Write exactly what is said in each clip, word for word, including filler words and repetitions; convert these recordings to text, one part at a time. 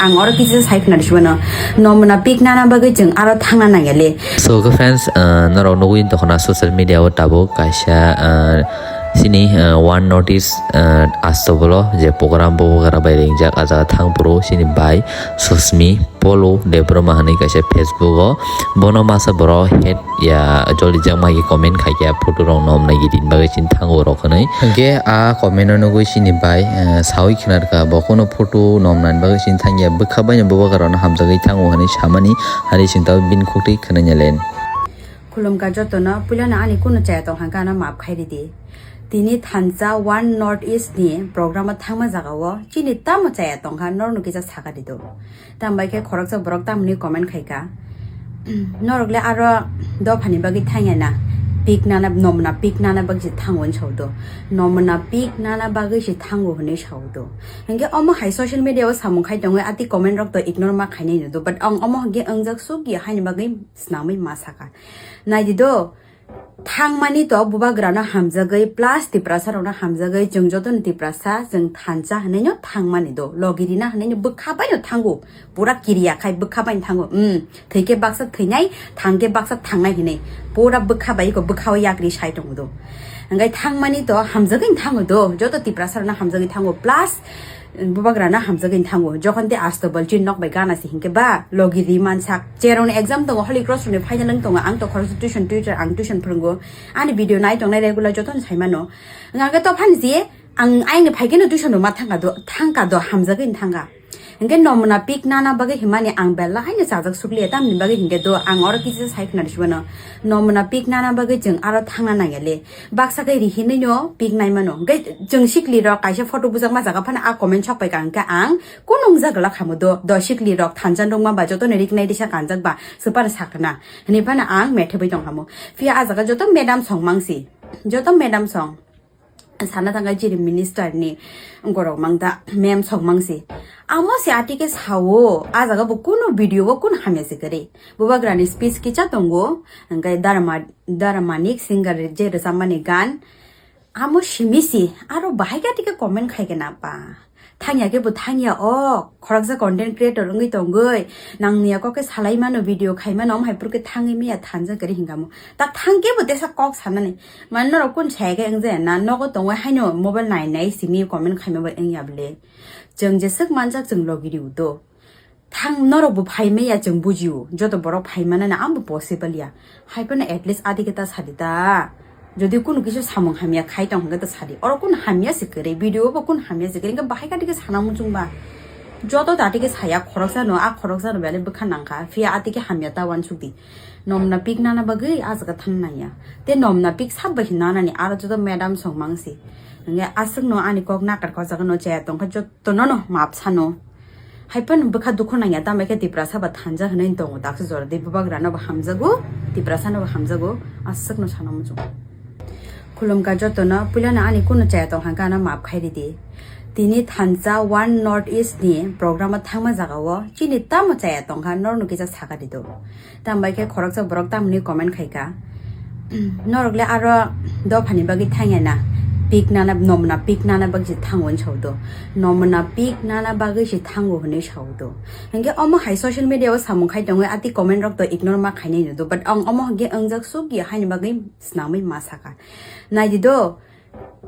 Ang oro kisa sai khna rwsibano. Nomna pik nana bagwi chwng aro thangna nangya le. So, okay, friends, uh, norok nugwi tongkha na social media o tabuk kaisa, uh, sini, uh, One North East, uh, Astobolo je program bo gara bai ringjak, a jaga thang phuru sini bai Susmi Polo Debbarma hwnwi kaisa Facebook o, bono masa borok head ya joli jakma hai comment khaikha, photo rok nomna gidin bagwi chini thango rok hwnwi. Hwnkhe a comment o nugwi chini bai, eh, sawi khna rwkha, bo kono photo nomna bagwi chini thangya, bwkha baino bubagra rokno hamjagwi thango hwnwi samani, hari chwng tabuk bini khuktwi khwnanya len. Khulumkha jotono, puilano ani kunu chaya tong hangkha ano maaf khai ridi. Tini thansa One North East ni program o thangma jaga o chini tamo chaya tongkha norno kisa saka rido. Tambai khe khoroksa borok tamni comment khaikha. Norok le aro dophani bagwi thangya na, pik nana, nomna pik nana bagwi se thango hwnwi saudo. Nomna pik nana bagwi se thango hwnwi saudo. Hwnkhe omo hai social media o samung khai tongwi ati comment rok to ignore ma khainai nudo, but ang omo hwnkhe wngjak suk ya haini bagwi snamwi ma saka. Naidi do, thangmani to bubagrano hamjagwi plus Tiprasa rokno hamjagwi chwng jotono Tiprasa chwng thansa hwnwi no thangmani do, logi rina hwnwi no bwkha bai no thango, pura kiriya khai bwkha bai no thango. Hmm, thwikhe baksa thwinai, thangkhe baksa thangnai hwnwi pura bwkha bai ko bwkha o yakri sai tongo do. Hwnkhe thangmani to hamjagwi no thango do, joto Tiprasa rokno hamjagwi thango plus Bubagrano hamjagwi thango. Jokhon tei Astobol chini nok bai gana se hinkhe ba logi ri mansak. Cherokni exam tongo, Holy Cross rokni final wng tongo. Ang to khoroksa tuition teacher, ang tuition phwrwngo. Ani video nai tongnai regular jotono saimano. Hwnkhe to phani je ang aini phaikhe no tuition rwma thangka do, thangka do, hamjagwi thangka. Hwnkhe nomna pik nana bagwi himani ang belai haino chajak sukliya, tamni bagwi hinkhe do ang oro kisa sai khna rwsibano. Nomna pik nana bagwi chwng aro thangna nangya le. Baksa khe ri hinwi no pik nai mano. Hwnkhe chwng sikli rok kaisa photo bujak ma jaga phano a comment sok pai ka hwnkhe ang kunu wngja glak hamo do, do sikli rok thansa nukma ba joto ni rik nai risa kanjak ba swpar sakna hinwi phano ang methebwi tong hamo. Phiya a jaga joto madam song mangsi, joto madam song sana thangkha jiri minister ni gorok mangta mem song mangsi. Amo se atike sao a jaga bo kunu video bo kunu hamya se kwrwi. Bubagrani speech kicha tongo, hwnkhe Dharma, Dharma Manik singer je rwchapmani gan. Amo simi si, aro bahai khe tike comment khai khe na pa. Thangya khe bo thangya o, khoroksa content creator wngwi tongwi, nangniya kok khe salai mano, video khai mano, omo hai phuru khe thangwi miya thansa kwrwi hinka mo. Ta thang khe bo tesa kok sanani. Mane norok kun saya khe wngja na, nogo tongwi haino mobile nai nai simi comment khaima bai wngya bwle. Chwng jeswk manjak chwng logi riu do. Thang norok bo phai maya chwng bujio, joto borok phai manani ang bo possible ya. Hai phano at least adi khe ta sadi ta. Jodi kunu kisa samung hamya khai tong hwnkhe ta sadi. Oro kunu hamya se kwrwi, video bo kunu hamya se kwrwi, hwnkhe bahai kha dikhe sana muchung ba. Joto ta dikhe saya khoroksa no, a khoroksa no belai bwkha nangkha. Phiya ati khe hamya ta wansuk di. Nomna pik nana bagwi a jaga thang nangya. Te nomna pik sat bai nana ni aro joto madam song mangsi. Hwnkhe aswk no ani kok nakar kok jaga no chaya tongkha joto no no map sano. Hai phano bwkha dukhu nangya, tamo khe Tiprasa ba thanja hwnwi tongo, daksa jora de bubagrano bo hamjago, Tiprasano bo hamjago, aswkno sana muchung. Khulumkha jotono, puilano ani kunu chaya tong hangkha ano maaf khai ridi. Tini thansa One North East ni program o thangma jaga o chini tamo chaya tongkha norno kisa saka rido. Tambai khe khoroksa borok tamni comment khaikha, "Norok le aro dophani bagwi thangya na, pik nana, nomna pik nana bagwi se thango," hwnwi saudo. Nomna pik nana bagwi se thango hwnwi saudo. Hwnkhe omo hai social media o samung khai tongwi ati comment rok to ignore ma khainai nudo, but ang omo hwnkhe wngjak suk ya haini bagwi snamwi ma saka. Naidi do,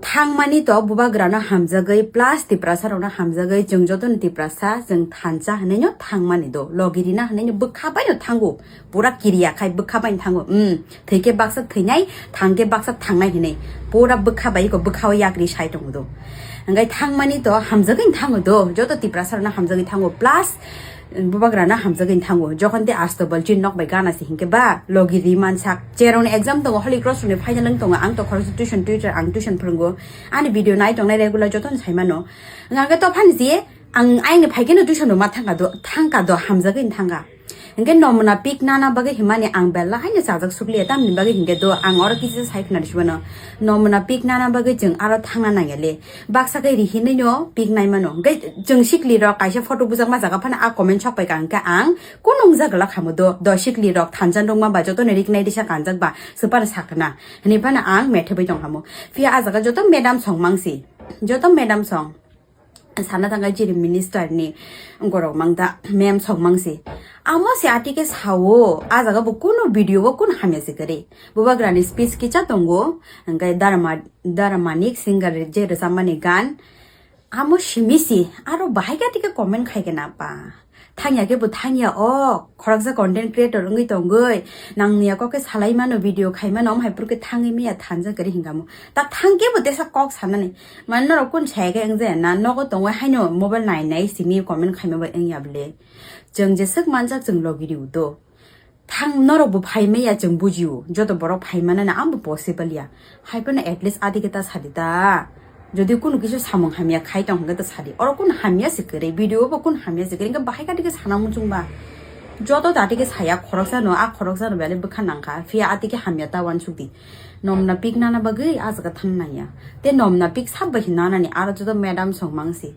thangmani to bubagrano hamjagwi, plus Tiprasa rokno hamjagwi, chwng jotono Tiprasa, chwng thansa hwnwi no thangmani do, logi rina hwnwi no bwkha bai no thango, pura kiriya khai bwkha bai no thango. Hmm, thwikhe baksa thwinai, thangkhe baksa thangnai hwnwi pura bwkha bai ko bwkha o yakri sai tongo do. Hwnkhe thangmani to hamjagwi thango do, joto Tiprasa rokno hamjagwi thango, plus Bubagrano hamjagwi thango, jokhon tei Astobol chini nok bai gana se hinkhe ba logi ri mansak. Cherokni exam tongo, Holy Cross rokni final wng tongo, ang to khoroksa tuition teacher, ang tuition phwrwngo. Ani video nai tongnai regular jotono saimano. Hwnkhe to phani je ang aini phaikhe no tuition rwma thangka do, thangka do, hamjagwi thangka. Hwnkhe nomna pik nana bagwi himani ang belai haino chajak sukliya, tamni bagwi hinkhe do ang oro kisa sai khna rwsibano. Nomna pik nana bagwi chwng aro thangna nangya le. Baksa khe ri hinwi no pik nai mano. Hwnkhe chwng sikli rok kaisa photo bujak ma jaga phano a comment sok pai ka hwnkhe ang kunu wngja glak hamo do, do sikli rok thansa nukma ba jotono rik nai risa kanjak ba swpar sakna hinwi phano ang methebwi tong hamo. Phiya a jaga joto madam song mangsi, joto madam song Sana thangkha chini minister ni gorok mangta mem sok mangsi. Amo se atike sao, a jaga bo kunu video bo kunu hamya se kwrwi. Bubagrani speech kicha tongo, hwnkhe Dharma, Dharmanik singer je rwchapmani gan. Amo simi si, aro bahai khe atike comment khai khe na pa. Thangya khe bo thangya o, khoroksa content creator wngwi tongwi, nangni ya kok khe salai mano, video khai mano, omo hai phuru khe thangwi maya thansa kwrwi hinka mo. Ta thang khe bo tesa kok sanani. Mane norok kun saya khe wngja na, nogo tongwi haino mobile nai nai simi comment khaima bai wngya bwle. Chwng jeswk manjak chwng logi riu do. Thang norok bo phai maya chwng bujio, joto borok phai manani amo possible ya. Hai phano at least adike ta sadi ta. Jodi kunu kisa samung hamya khai tong hwnkhe ta sadi. Oro kunu hamya se kwrwi, video bo kunu hamya se kwrwi, hwnkhe bahai kha dike sana muchung ba. Joto ta dike saya khoroksa no, a khoroksa no belai bwkha nangkha. Phiya atike hamya ta wansuk di. Nomna pik nana bagwi a jaga thang nangya. Te nomna pik sat bai hinna nani aro joto madam song mangsi.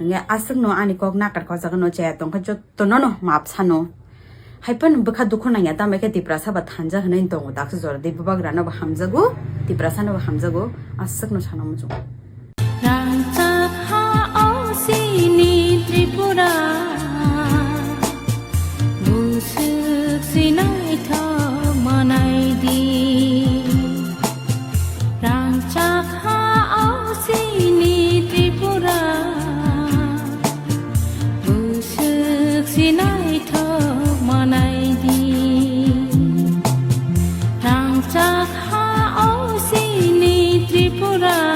Hwnkhe aswk no ani kok nakar kok jaga no chaya tongkha joto no no map sano. Hai phano bwkha dukhu nangya, tamo khe Tiprasa ba thanja hwnwi tongo, daksa jora di bubagra no bo hamjago, Tiprasa no bo hamjago, aswk no sana muchung. Rangchak ha o sini Tripura, buswk sinai tho manai di. Rangchak ha o sini Tripura, buswk sinai tho manai di. Rangchak ha o sini Tripura.